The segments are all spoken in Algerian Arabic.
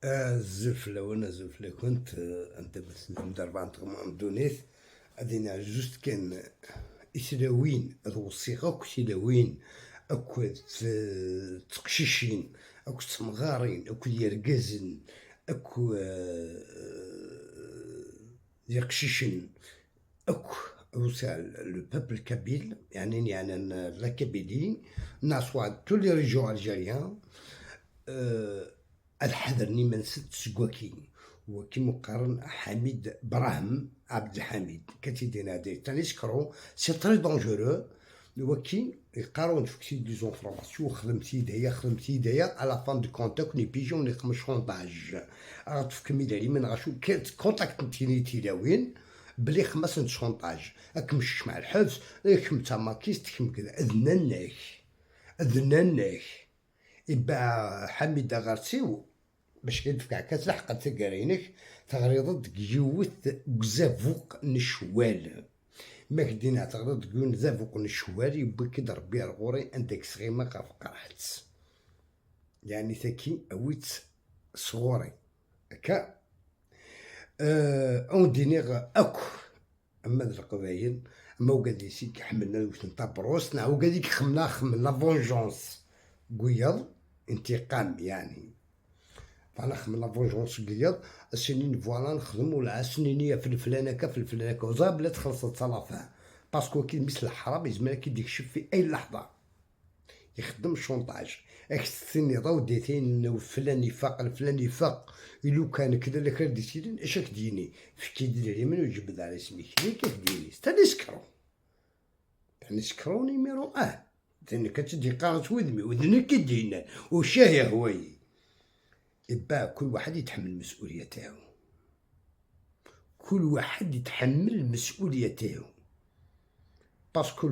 الزفلة وانا زفلة كنت انت بس ندربان دونيث ادينا جوست كان إسلاوين ذو سلاوين اكو تقشيشين اكو تمغارين اكو يرقزن اكو يقشيشن اكو le peuple kabyle يعني la Kabylie ناس toutes les régions algériennes الحذر ني من ست سكواكين وكي مقارن حميد براهم عبد الحميد كتيدينا دي تاني سكرو c'est très dangereux وكي يقارون فكسي des informations خدمتي دايا خدمتي دايا à la fin de compte ني بيجون ني خمس chantage غتفك ميدالي من غاشو contact نتيني تيلاوين بلي خمس chantage اكمش مع الحبس كم تماكيس تكم كذا اذنناك اذنناك يبا حميد غارسيو باش كيدفع كتلحق تكارينك تغريض يوث كزافوق نشوال ما كدينا تغريض كون زافوق نشوال يبا كي ربي الغوري عندك صغيمة غاف قرحت يعني ثكي اويت صغوري هكا اون دينيغ اكو اما القبايل اما وقاد يسيك حملنا وش نطابروس نا وقاد خمنا خمنا vengeance قيض انتقام يعني فانا خمنا vengeance قيض السنين voilà نخدمو السنينية في الفلانكا في الفلانكا وزاب تخلصت la fin parce que كي مثل الحرام يزمان كي يكشف في اي لحظة يخدم chantage اك ستيني ضو ديتين فلان يفاق الفلان يفاق لو كان كذا لك ديتين اش ديني فكي دير من ويجبد على اسمي كيف ديني c'est un escroc un escroc numéro un ثاني كتدي قارت وذمي وذني كدينا وشاهي هواي إبا كل واحد يتحمل المسؤولية تاعو كل واحد يتحمل المسؤولية تاعو parce que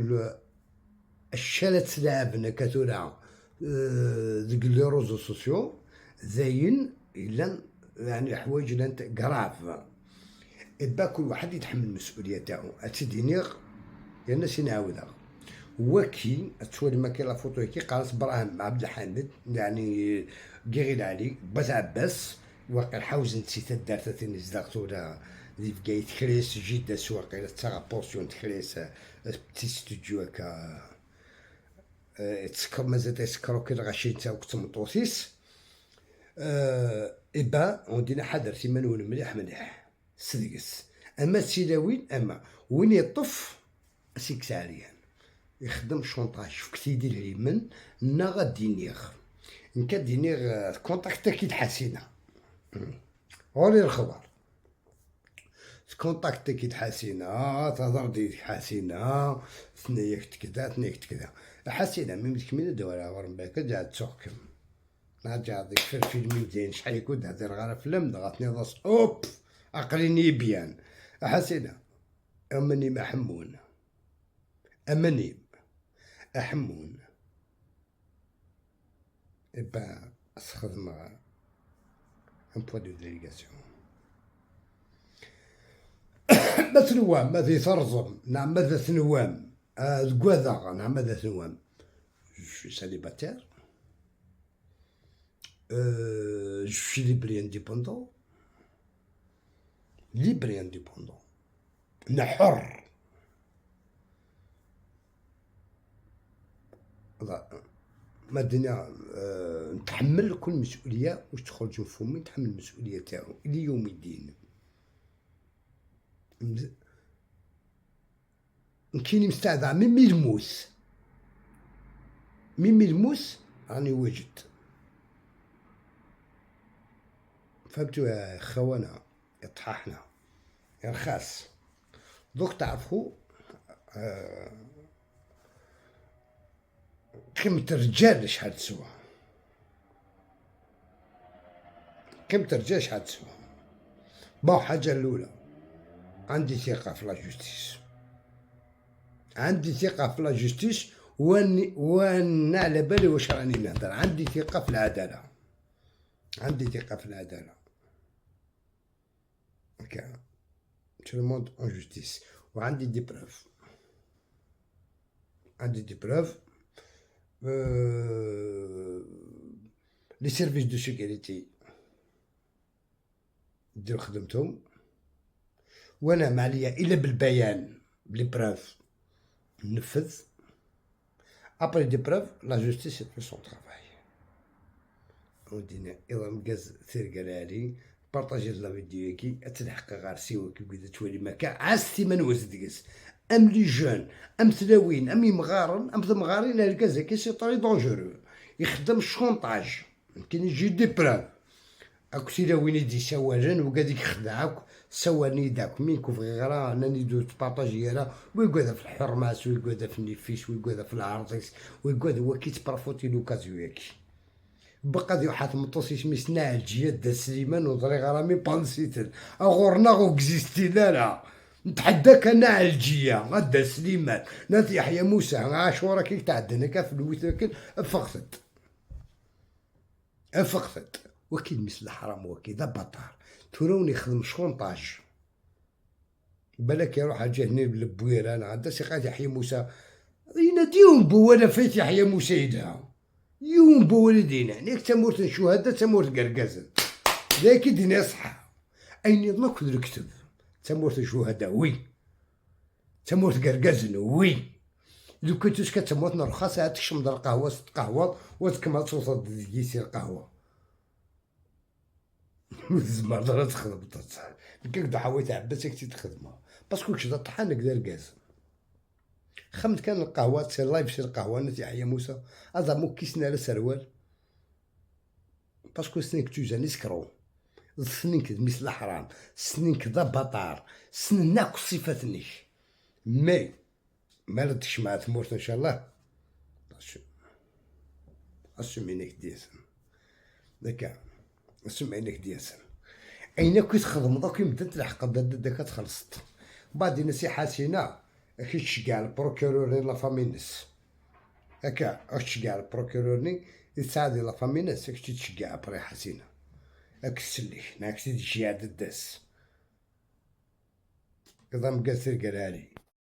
الشالة تلعبنا كثورة ديك les réseaux sociaux زاين الا يعني حوايج لانت graves إبا كل واحد يتحمل المسؤولية تاعو اتدينيغ يا الناس نعاودها وكي تولي ما كاين la photo كي قالت براهم عبد الحميد يعني كيغيل علي باس عباس واقع حوزن نسيت دار تاتيني زداغتولا ذي بقايت تكريس جدة سواقي تا portion تكريس petit studio هكا تسكر مازال تسكرو كي الغاشي تاع وكتمطوسيس إبا وندينا حذر تيمانون مليح مليح سدقس اما سيلاوين اما وين يطف سيكس عريان يخدم chantage في كتيدي اليمن نا غادي نيغ نكا دينيغ contact كي حسينه غوري الخبر contact كي حسينه تهضر دي حسينه ثنيك كذا ثنيك كذا حسينه ميم كمينة دوارا غور باك جا تسوكم نرجع ديك في الفيلم ديال شحال يكون هضر غير فيلم دغتني ضص اوب اقريني بيان حسينه امني محمون امني احمون إبا استخدم un point d'interrogation ما تنوام ما ذي ترزم نعم ماذا تنوام ذكواذا نعم ماذا تنوام je suis célibataire je suis libre indépendant libre indépendant انا حر ما الدنيا نتحمل كل مسؤولية واش تخرج من فمي نتحمل المسؤولية تاعو الى يوم الدين كاين مستعد ميمي الموس ميمي الموس راني واجد فهمتوا يا خوانا يا طحاحنا يا رخاص دوك تعرفوا قيمة الرجال شحال تسوى قيمة الرجال شحال تسوى bon حاجة الأولى عندي ثقة في la justice عندي ثقة في la justice واني وانا على بالي واش راني نهضر عندي ثقة في العدالة عندي ثقة في العدالة OK tout le monde en justice وعندي des preuves عندي des preuves les services de sécurité يديروا خدمتهم، وانا ما عليا الا بالبيان ب les preuves نفذ. après des preuves، la justice fait son travail. ودينا اذا مكاز ثيرقالالي partager la vidéo كي تلحق غير سيوا كي بدا تولي ما كا عاستي من وزدقس ام les jeunes ام ثلاوين ام يمغارن ام ثمغارين. الكازا كي c'est très dangereux، يخدم ال chantage. يمكن يجي des preuves اكو تيلاوين يدي سوالن وقاد يخدعك سوالني داك مين كوف غير ناني دو تبارطاجي راه ويقعد في الحرماس ويقعد في النفيس ويقعد في العرضيس ويقعد هو كي تبروفوتي l'occasion ياكي بقى دي واحد مطوسيش ميسنا الجياد دا سليمان وضري غرامي بانسيتل اغورنا غو اكزيستي. لا لا، نتحداك انا على الجيا غدا سليمان نات يحيى موسى عاشورا كي تعدنا في الويت افقت افقت وكيل مثل الحرام وكذا بطار تروني يخدم chantage. بالك يروح جهني بالبويره. انا عندها سي قاد يحيى موسى يناديهم بوالا فايت يحيى موسى يدها يوم بولدينا يعني تمورت الشهداء تمورت قرقازن ذاك دينا صحة اين يضنك الكتب تمورت الشهداء oui، تمورت قرقازن oui. لو كنت كتموت نرخص تكشم در القهوة قهوة وتكمل توصل ديسي القهوة زعما تخدم كيك حاولت عباسك تخدمها parce que كش طحانك دار كاز خمت كان القهوة سير لايف سير القهوة نتي يحيى موسى هذا مو كيسنا على سروال parce que سنينك توزان escroc، سنينك مثل الحرام، سنينك ذا بطار سنناك صفاتنيك mais ما ردش مع تمورت ان شاء الله اسمينك دياسن داك اسمينك دياسن اين كي تخدم دوك يبدا تلحق داك تخلصت بعد نصيحة سينا كي تشجع ال procureur la famille نس هكا تشجع ال procureur ني يتساعد la famille نس كي تشجع après حسينه اك تسليك ناك تجي عند الداس كذا مقاسر قراري.